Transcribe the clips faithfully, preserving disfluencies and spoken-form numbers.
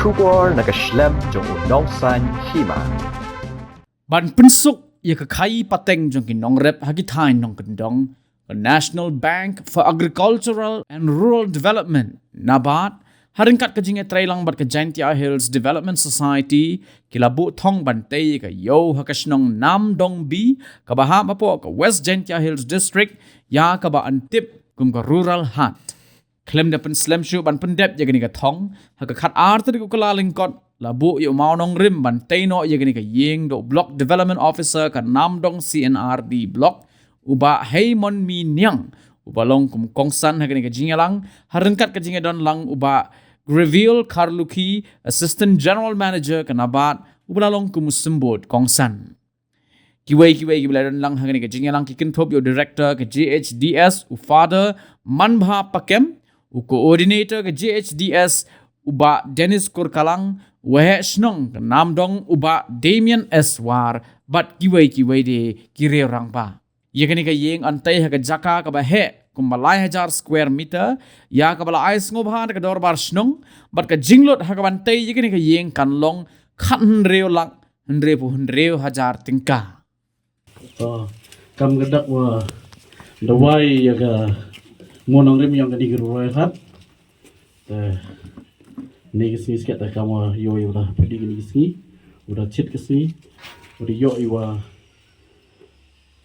Khubor na ka shlem jong u Nongsaiñ Hima. Ban pynsuk ya ka khaii pateng jong ki nongrep ha ki thaiñ nongkyndong, ka National Bank for Agricultural and Rural Development, NABARD, ha ryngkat ka jingïatreilang bad ka Jaintia Hills Development Society, ki la buh thong ban tei ya ka ïew ha ka shnong Namdong B, kaba hap hapoh ka West Jaintia Hills District, ïa kaba yn tip kum ka Rural Haat. Khlem da pynslem shuh ban pyndep ya kani ka thong, ha ka khatar tarik u Kyllalyngkot, la buh ya u mawnongrim ban tei noh ya kani ka ïing da u Block Development Officer ka Namdong C and R D Block, u Bah Heimonmi Niang, uba long kum u kongsan ha kani ka jingïalang, ha ryngkat ka jingïadonlang u Bah Greviel Kharlukhi, Assistant General Manager ka NABARD, uba la long kum u symbud kongsan. Kiwei kiwei kiba la donlang ha kani ka jingïalang ki kynthup ya u Director ka J H D S, u Father Manbha Pakem, u Coordinator ka J H D S, u Bah Dennis Kurkalang, u Waheh Shnong ka Namdong, u Bah Damian S War, bad kiwei kiwei de ki riew rangbah. Ya kani ka ïing yn tei ha ka jaka kaba heh kumba lai hajar square meter, ïa kaba la ai sngewbha da ka Dorbar Shnong, bad ka jinglut ha kaban tei ya kani ka ïing kan long khathynriew lak hynriewphew hynriew hajar tyngka. To, kam ka dak wa da wai ya ka mawnongrim yong kani ka Rural Haat. Te, ni ka sngi sket te kam wa ïoh i wa da pyrdi kani ka sngi, wa da chit ka sngi, wa da ïoh i wa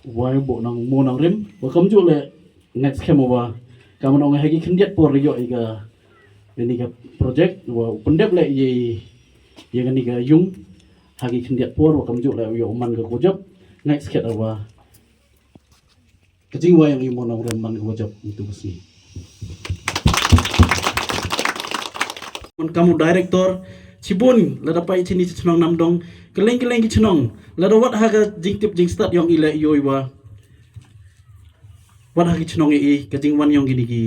wai buh nong mawnongrim, wa kamjooh le next camp wa kam nong ha ki khyndiat por ïoh i ka, ini ka project, wa pyndep le ye, ye kani ka ïung, ha ki khyndiat por, wa kamjooh le ïoh man ka kujop, next sket wa ka jingwai yong i mawnongrim man ka kujop, itu ka sngi. Mon kam u director, chibun, lada pait chini chi chnong Namdong, kylleng kylleng ki chnong, lada wat ha ka jingtip jingstad yong i le ïoh i wa. Wat ha ki chnong i, ka jingwan yong kini ki,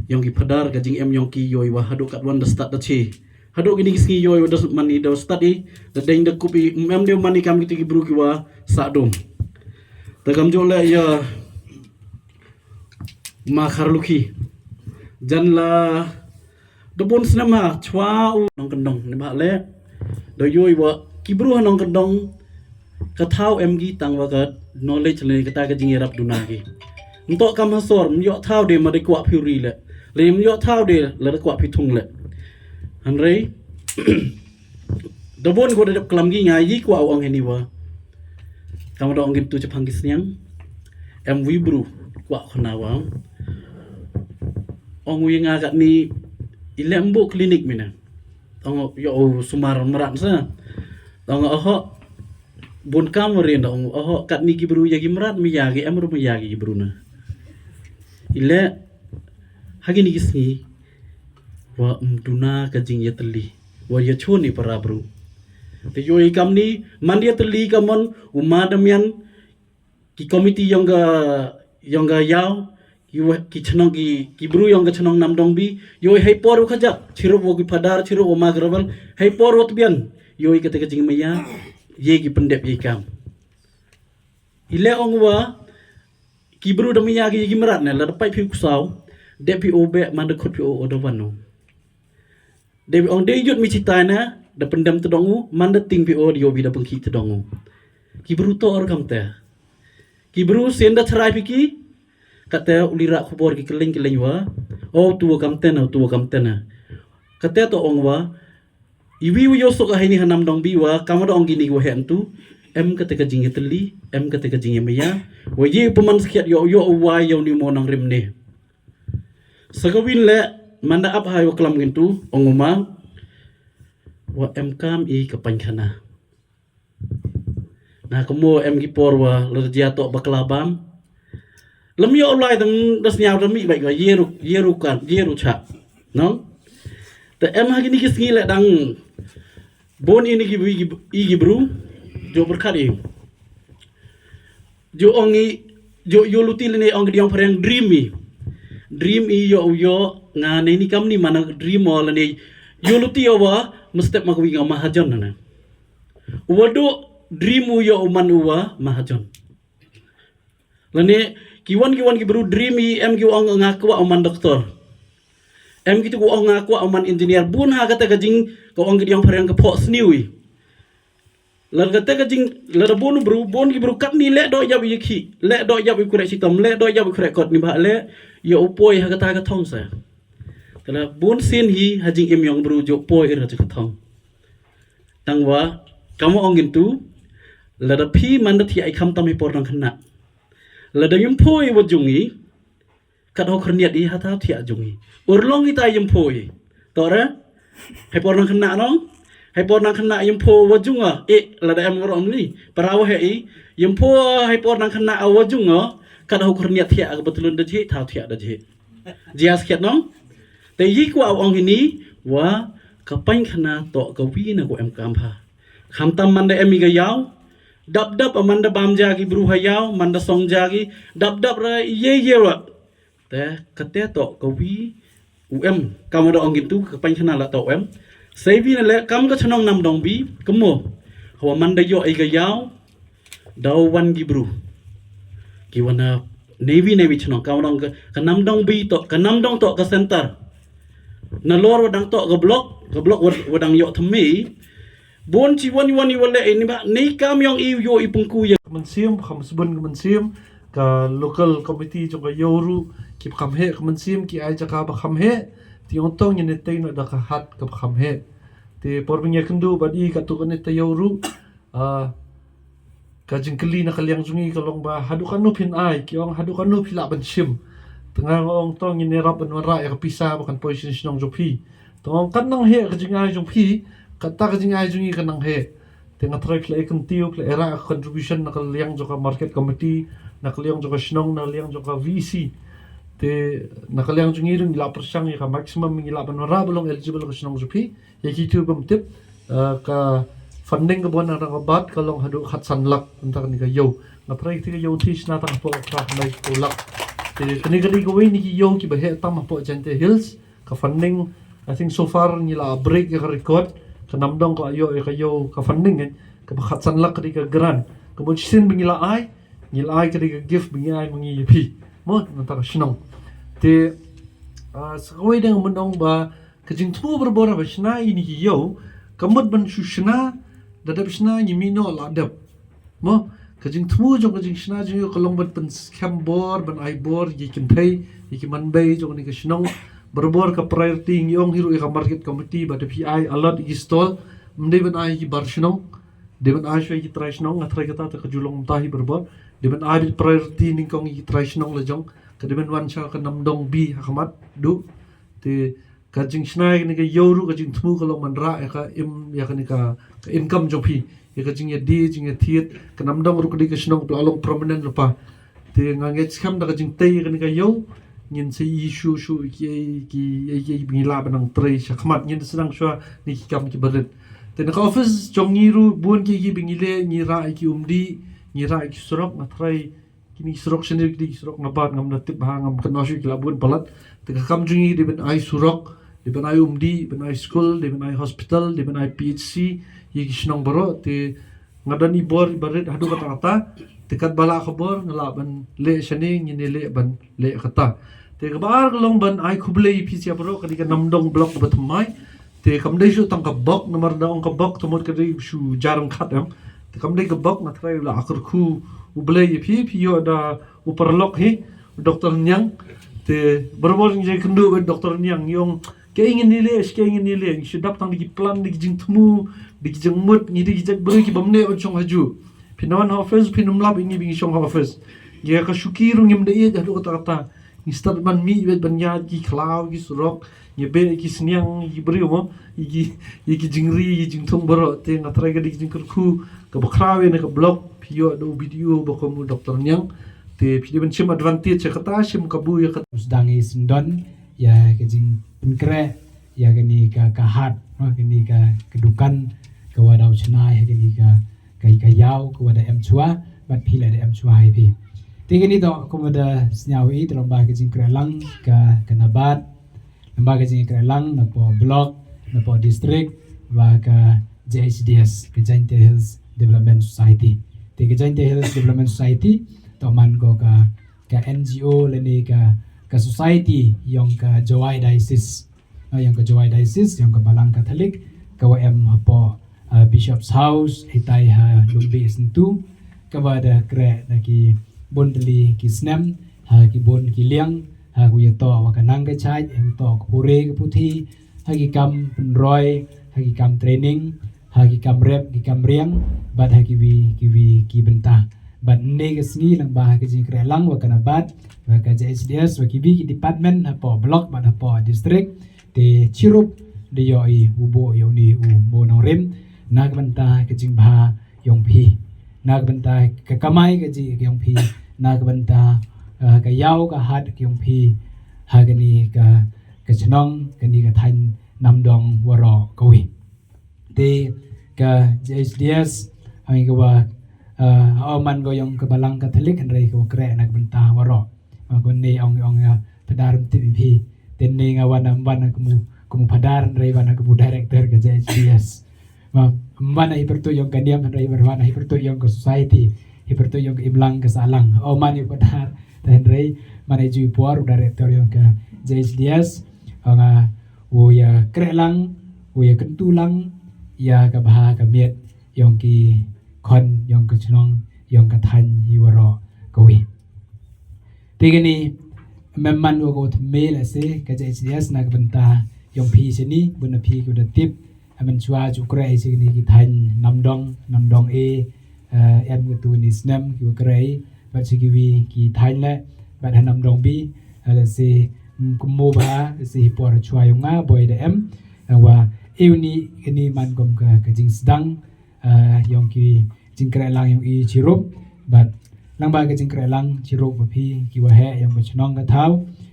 yong ki phadar, ka jingem yong ki ïoh i wa haduh katwan da stad da chi. Haduh kini ki sngi ïoh i wa da man i da stad i, da deng da kup i, em de man i kam kiti ki bru ki wa sah dum. Te kamjooh le ya Ma Kharlukhi. Jan la da bun snem ha, chwa u nongkyndong, neibhah le da ïoh i wa ki bru ha nongkyndong, ka thaw em ki tang wa ka knowledge le kata ka jingïarap duna ki. Nto kam ha sor, ym ïoh thaw de ma da kwah phi u ri le. Le ym ïoh thaw de la da kwah phi thung le. Hynrei da bun ko da dep klam ki nga i kwah u ong hini wa. Kam da ong ki tu chaphang ki sniang. Em wi bru kwah khana wa. Ong wi nga katni i le em buh klinik mina. Ong ïoh u sumar mrad sa. Ong oho. Bun kam wa ri da ong oho katni ki bru ya ki mrad mi ya ki em ru mi ya ki bru na. I le ha kini ki sngi wa ym duna ka jingïatylli. Wa ïa chun i para bru. Te ïoh i kamni, man ïatylli ka mon, u Ma Damian, ki komiti yong ka, yong ka ïaw, ki wa, ki chnong ki, ki bru yong ka chnong Namdong B, ïoh i hei por u khajak, chirup wa ki phadar, chirup wa Ma Gravel, hei por wa tbian, ïoh i kata ka jingmaya, ye ki pyndep ye kam. I le ong wa, ki bru da maya ki ye ki mrad ne, la da pait phi u ksaw, dep phi u beh, man da khut phi u o da wan u. Dei ong dei yut mi chitai na, da pyndem tdong u, man da ting phi o, da ïoh bi da pynkhih tdong u. Ki bru to or kamte. Ki bru sien da chrai phi ki, kate u lira khubor ki kylleng kylleng wa, o tu wa kamte na, tu wa kamte na. Kate to ong wa, i wi u ïoh suk ha ini ha Namdong B wa, kam da ong kini wa hen tu, em kate ka jingïatylli, em kate ka jingïamaya, wa ye u pynman skhiat ïoh, ïoh u wai ïoh ni mo nang rim ne. Sa ka win le, man da ap hai wa klam ngintu, ong u ma, wa em kam i ka paiñkhana. Na ka mo em ki por wa, la da jia toh bakla bam. Lam ïoh u lai dang da sniaw da mi bai ka, ye ru, ye ru kan, ye ru chak. No? Te em ha kini ki sngi le dang, bon ini ki, i ki, i ki bru, jo berkat i. Jo ong i, jo ïoh luti lane ong ki diong phareng dream i. Dream i ïoh u ïoh nga ne ni kam ni mana dream o lane ïoh luti o wa mestep ma ka wi nga mahajon na. U wa du dream u ïoh u man u wa mahajon. Lane ki wan ki wan ki bru dream i em ki ong nga kwah u man doktor. Em kitu ko ong nga kwah man engineer bun ha kata ka jing, ko ong ki diang phariang ka phoh sniew i. Lada kata ka jing, lada bun bru, bun ki bru katni leh doh yap i ki, leh doh yap i khreh chitom, leh doh yap i khreh kot ni ba leh, ya u poi ha kata ka thong sa. Kala bun sien hi ha jingim yong bru yoh poi i ra cha ka thong. Tangwa, kam wa ong ngintu, lada phi man da thiah i khamtam hi por nang khynnah. Lada yim poi wa jung i, kat ho khyrniat i ha thaw thiah jung i. Urlong i ta yim poi. Toh re? Hai por nang khynnah nong? Hai por nang khynnah yim poi wa jung a. Eh, lada em warom ni. Para wa he i. Yim poi hai por nang khynnah wa jung a. Kat ho khyrniat thiah ka batlun da jhi, thaw thiah da jhi. Jia skhiat nong? Te yi kwah ong hini, wa ka paiñkhana toh ka wi na ko em kam ha. Khamtam man da em i ka yaw, dap dap a man da bam ja ki bru ha yaw, man da song ja ki, dap dap ra ye ye wa. Te kate toh ka wi u em, kam da ong ngintu ka paiñkhana la toh u em. Sei wi na le kam ka chnong Namdong bi, kamo. Hawa man da yoh i ka yaw, daw wan ki bru. Ki wan na newi newi chnong, ka wan ka, ka Namdong bi toh, ka Namdong toh ka center. Na lor wa dang toh ka block, ka block wa, wa dang yoh thymme. Bun chi wan wan i wa le ni ba, nei kam yong i yoh i pungku ya. Ka mynsiem, kham sbun ka mynsiem, ka local committee jong ka Yawru, ki kham he ka mynsiem, ki ai jaka ba kham he, ti ong tong ni tei na da ka hat ka ba kham he. Te por bing ya kyndu ba di ka tu ka ni te Yawru, Ah, ka jingkylli na ka liang jong i ka long ba, haduh kano phin ai, ki ong haduh kano phi lah ban shim. Te nga ong tong ngin ïarap ban wanrah ïa ka pisa ba kan poi sha shnong jong phi. Te ong kan nang heh ka jingai jong phi, kata ka jingai jong i kan nang heh. Te nga try phi lah ïa kyntiew, phi lah ïa rah ka contribution na ka liang jong ka market committee, na ka liang jong ka shnong, na ka liang jong ka V E C. Te na ka liang jong i ruh ngi lah pyrshang ïa ka maximum ngi lah ban wanrah ba long eligible ka shnong jong phi. Ïa kitu bym tip, eh, ka funding ka bun na ka bat ka long haduh khatsan lak, mynta kani ka ïew. Nga try kti ka ïew ti shna tang hapoh ka phra khyndai phew lak. Te kani ka dei kawei na ki ïew kiba heh tam hapoh Jaintia Hills. Ka funding, I think so far ngi la break ïa ka record. Ka Namdong ka la ïoh ïa ka ïew ka funding, eh, kaba khatsan lak ka dei ka grant. Ka mut shisien ba ngi la ai, ngi la ai ka dei ka gift ba ngi ai ma ngi ïa phi. Mo, mynta ka shnong. Te, ah, sa kawei dang mynta ong ba, ka jingthmu barabor haba shna ïa kini ki ïew, ka mut ban shu shna, da dep shna ngi mih noh la dep. Mo, ka jingthmu jong ka jingshna jong ïew ka long ban pynskhem bor, ban ai bor ïa ki kynthei, ïa ki manbei jong kani ka shnong. Barabor ka priority ngi ong hi ruh ïa ka market committee ba da phi ai allot ïa ki stall, ym dei ban ai ïa ki bar shnong, dei ban ai shuwa ïa ki trai shnong, nga trai kata te ka ju long mynta hi barabor. Dei ban ai bit priority nyngkong ïa ki trai shnong la jong, ka dei ban wan sha ka Namdong B ha khmat duh. Te ka jingshna ïa kani ka ïew ruh ka jingthmu ka long ban rah ïa ka im, ïa kani ka, ka income jong phi. Ïa ka jingïadie, jingïathied, ka Namdong ruh ka dei ka shnong ba la long prominent lypa. Te nga ngeit skhem da ka jingtei ïa kani ka ïew, ngin sa issue shuh ki, ki, ki, ki, ba ngi lah ban nang trei sha khmat, ngin sdang shuwa na ki kam kiba rit. Te na ka office jong ngi ruh, bun ki, ki ba ngi leh, ngi rah ïa ki umdih, ngi rah ïa ki surok, nga trai, kini ki surok shane ki dei ki surok nabar, ngam da tip bha, ngam kynnoh shuh ki la bun palat. Te ka kam jong ngi dei ban ai surok, dei ban ai umdih, ban ai school, dei ban ai hospital, dei ban ai P H C, ïa ki shnong baroh, te nga don i bor iba rit haduh katta katta, te katba lah ka bor, nga lah ban leh shane, ngin ïaleh ban leh katta. Te kaba ar ka long ban ai khublei ïa phi sha baroh, ka dei ka Namdong block kaba thymmai, Te kam dei shuh tang ka bok, namar da ong ka bok, te mut ka dei shu jar ryngkat em. Te kam dei ka bok, nga trai u la kyrkhu u Blei ïa phi, phi ïoh da u paralok hi, u Doctor Niang. Te barabor ngi jai kynduh bad Doctor Niang, ngi ong, kaei ngin ïaleh, kaei ngin ïaleh, ngi shu dap tang da ki plan, da ki jingthmu, da ki jingmut, ngi dei ki jait bru ki bym neh ban shong hajuh. Phin wan ha office, phin ym lap ïa ngi ba ngi shong ha office. Ngi ka shuki ruh ngim da ïeit haduh katta katta. Ngi stad ban mih beit ban ïaid ki khlaw, ki surok, ngi beh ki sniang, ki briew mo, ki, ki jingri, ki jingthung baroh, te nga trai ka dei ka jingkyrkhu kaba khraw ïa na ka block, phi ïoh da u B D O ba kum u Doctor Niang, te phi dei ban shim advantage ïa kata, shim kabu ïa kata. Sdang i syndon ïa ka jingpynkhreh ïa kani ka, ka hat, mo, kani ka, ka dukan, ka wa daw shna ïa kani ka, ka, ka ïaw, ka wa da em chwa, bad phi la da em chwa hi phi. Te kani toh, kum wa da sñiaw i, te lyngba ka jingkhreh lang, ka, ka NABARD, lyngba ka jingkhreh lang, napoh block, napoh district, wa ka J H D S, ka Jaintia Hills Development Society. Te ka Jaintia Hills Development Society, toh man ko ka, ka N G O lane ka, ka society yong ka Jowai Diocese. yong ka Jowai Diocese, yong ka Balang Catholic, ka wa em hapoh, ah, Bishop's House, hitai ha Lumbi Syntu, ka wa da kreh da ki bun tylli ki snem, ha ki bun ki liang, ha ku ya toh wa ka nang ka chait, ya toh ka pure ka puthi, ha ki kam pynroi, ha ki kam training, ha ki kam rep, ki kam riang, bad ha ki wi, ki wi, ki bynta. Bad ne ka sngi lang ba ha ka jingkreh lang wa ka NABARD, wa ka J H D S, wa ki wi ki department, hapoh block, bad hapoh district, te chirup da yoh i u buh yow ni u mo nongrim, na ka bynta ka jingbha yong phi. Na ka bynta ka kamai ka ji yong phi. Na ka bynta, ah, ka yaw ka hat yong phi. Ha kani ka, ka chnong, kani ka thaiñ Namdong waroh ka wi. Te ka J H D S, ha ngi ka wa, ah, o man ko yong ka Balang Catholic, hynrei ka wa kreh na ka bynta waroh. Ma ko ne ong, ong ya, padar mtip i phi. Te ne nga wan, wan na ka mu, ka mu padar, hynrei wan na ka mu director ka J H D S. Ma, wan na hi pyrtuit yong ka niam, hynrei wan na hi pyrtuit yong ka society, hi pyrtuit yong ka imlang ka sahlang. O man i padar, te hynrei man i ju i por u director yong ka J H D S. Ong nga, u ya kreh lang, u ya kyntu lang ya ka bha ka miat yong ki khon, yong ka chnong, yong ka thaiñ hi waroh ka wi. Te kani, mem man wa ko thymme la se ka J H D S na ka bynta yong phi chini, bun na phi ki wa da tip, amen chwa ju kreh i chini ki thaiñ Namdong, Namdong e, eh, em ka tu ni snem ki wa kreh, bad chi ki wi ki thaiñ le, bad ha Namdong B, eh, la se, mm, kum mo ba, la se hi por chwa yong nga, boi da em, eh, wa, e uni, kani man kum ka, ka jingsdang, ah, yong ki jingkreh lang yong i chirup, bad lang ba ka jingkreh lang chirup wa phi ki wa heh yong ka chnong ka thaw,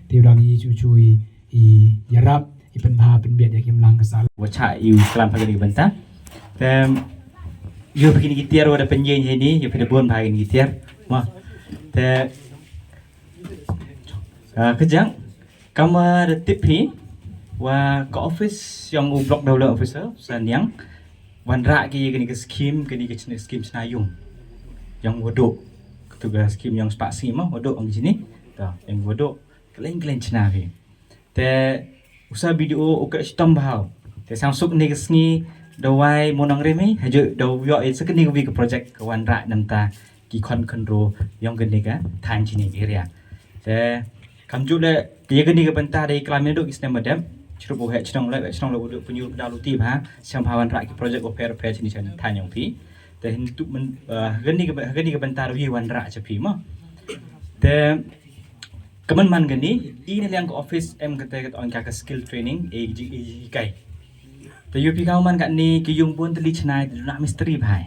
te u dang i chu chu i, i yarap, i pynbha pynbiat ya ki imlang ka sahlang. Wa cha i u klam ha kani ka bynta. Te, yow phi kini ki tiar wa da pynjeng hini, yow phi da bun bha kini ki tiar. Ma. Te, ah, ka jang, kam wa da tip phi, wa ka office yong u Block Development Officer, Saniang, wanrah ki ya kani ka scheme, kani ka chna-, scheme chna yung. Yong wa duh. Ka tu ka scheme yong spah sngi mo, wa duh ong chini. Ta, yong wa duh. Kylleiñ kylleiñ chna phi. Te, u Sir B D O u kreh chitom bha u. Te, sang suk ni ka sngi, da wai mo nongrim i, ha ju, da yoh i sa kani ka wi ka project ka wanrah namta ki khon khynroo yong kani ka thaiñ chini area. Te, kam ju le, ya kani ka bynta da i klam ya duh ki snem wa dep, chirup u heh chnong le, heh chnong le u duh pynyu da luti bha, chang bha wanrah ki project u pher pher chini chan thaiñ yong phi. Te hin tu men, eh, kani ka, kani ka bynta da wi wanrah cha phi mo. Te, ka man man kani, i na liang ka office em kata kata ong ka skill training, e ji, e ji kai. Te yow phi ka man kani ki yung bun tylli chna i, du na mistri bha i.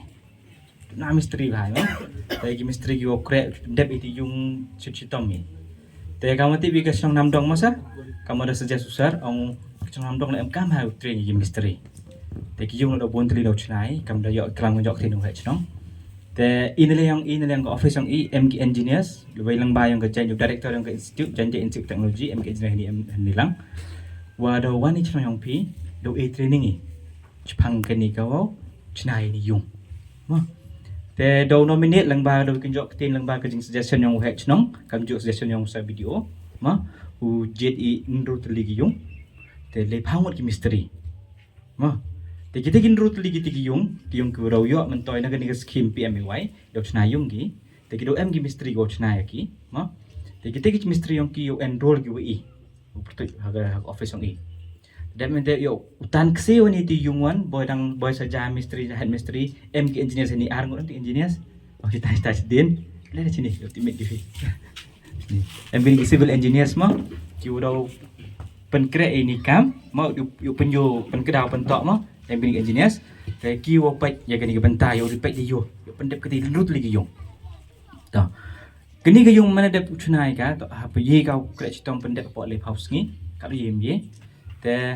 Na mistri bha i, no? Te ki mistri ki wa kreh, dep i ti yung chit chitom i. Te kam wa tip i ka chnong Namdong ma sir, kam wa da suggest u sir, ong ka chnong Namdong le em kam ha u train i ki mistri. Te ki yung da bun tylli da u chna i, kam da yoh klam yoh tin u heh chnong. Te i na liang, i na liang ka office yong i, em ki engineers, le wei lang ba yong ka jan, director yong ka institute, Jaintia Institute of Technology, em ki engineer hini em, hini lang. Wa da wan i chnong yong phi, da e training i. Chpang kani ka wow, chna i ni yung. Mo. Te da u nominate lang ba, da u kynjoh ktien lang ba ka jing suggestion yong u heh chnong, kam ju suggestion yong u Sir B D O. Mo. U jied i ynru tylli ki yung. Te le phaw ngut ki mistri. Mo. Te kita ki ynru tylli kita ki yung, ki yung ki wa da u yoh, myntoi na kani ka scheme P M A Y, da u chna yung ki. Te ki da u em ki mistri ki wa chna ya ki. Mo. Te kita ki mistri yong ki yow enroll ki wa i. U pyrtuit ha ka, ha ka office yong i. Dep mynta yow, u tan ksi wa ni ti yung wan, boi dang, boi sa ja mistri, ja head mistri, em ki engineers ni ar ngut ti engineers. Oh, kita, kita din. Le da chini, yow ti mit ki phi. Ni. Em ki ni ki civil engineers mo, ki wa da u pynkreh i ni kam, mo, yow, yow pynyoh, pynkdaw, pyntok mo, em ki ni ki engineers. Te ki wa peit ya kani ka bynta, yow di peit di yoh, yow pyndep kati lut li ki yung. To. Kani ka yung mane dep u chna i ka, to, ha, pa ye ka u kreh chitom pyndep hapoh le phaw sngi, ka ye ye. Te,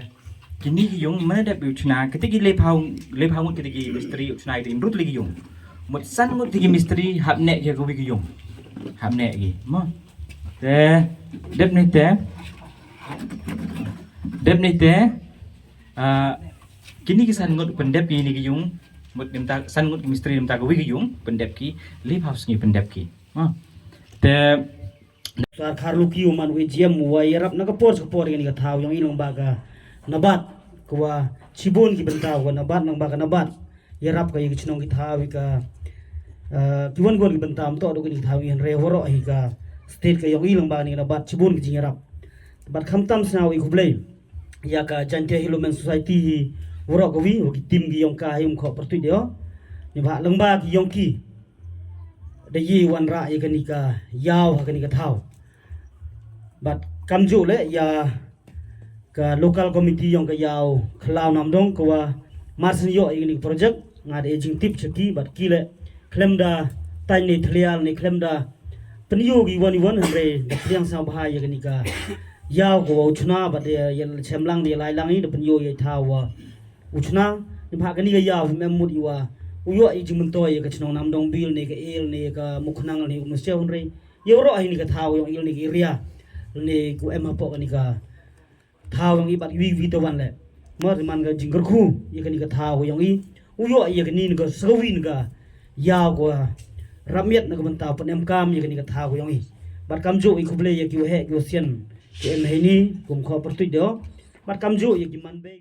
kini ka yung mane dep u chna, kati ki le phaw, le phaw ngut kati ki mistri u chna i te ynru tylli ki yung. Mut san ngut kati ki mistri hap neh ki ka wi ka yung. Hap neh ki. Mo. Te, dep ni te. Dep ni te. Ah, kini ki san ngut pyndep kini ki yung. Mut nimta, san ngut mistri nimta ka wi ka yung, pyndep ki, le phaw sngi pyndep ki. Ha. Te, Sir Kharlukhi u man u A G M wa yarap na ka por cha ka por ya kani ka thaw yong i lang ba ka, NABARD, ka wa chibun ki bynta wa NABARD, nang ba ka NABARD yarap ka ya ki chnong ki thaw i ka, ah, ki wan wan ki bynta, ym toh du kini ki thaw i, hynrei waroh hi ka state ka yong i, lang ba kani ka NABARD chibun ki jingyarap. Bad khamtam sñiaw i khublei ya ka Jaintia Hill Women Society hi, waroh ka wi, wa ki team ki yong ka hi, um khoh pyrtuid de o. Neibhah lang ba ki yong ki da ye wanrah ya kani ka yaw ha kani ka thaw. Bad kamjooh le ya ka local committee yong ka yaw Khlaw Namdong, ka wa marsien yoh ya kani ka project, nga da e jingtip cha ki, bad ki le khlem da tang ne thlial ne khlem da pynyoo ki wan i wan, hynrei da pdiang sñiawbha ya kani ka yaw ka wa u chna, bad ya, ya chemlang, ya lailang i, da pynyoo ya i thaw wa u chna. Neibhah kani ka yaw em mut i wa u yoh i jingmyntoi ya ka chnong Namdong Bill ne ka Eel ne ka Mukhnang ne u Muschiew, hynrei ya waroh hi ni ka thaw yong i ne ka area ne ku em hapoh kani ka thaw yong i, bad wi wi te wan le. Mo, ri man ka jingkyrkhu ya kani ka thaw yong i, u yoh ya kani ka sawi ni ka yaw ka wa rap miat na ka bynta pynemkam ya kani ka thaw yong i. Bad kamjooh i khublei ya ki waheh ki wasian ki em heini, kum khoh pyrtuid de o. Bad kamjooh ya ki man bei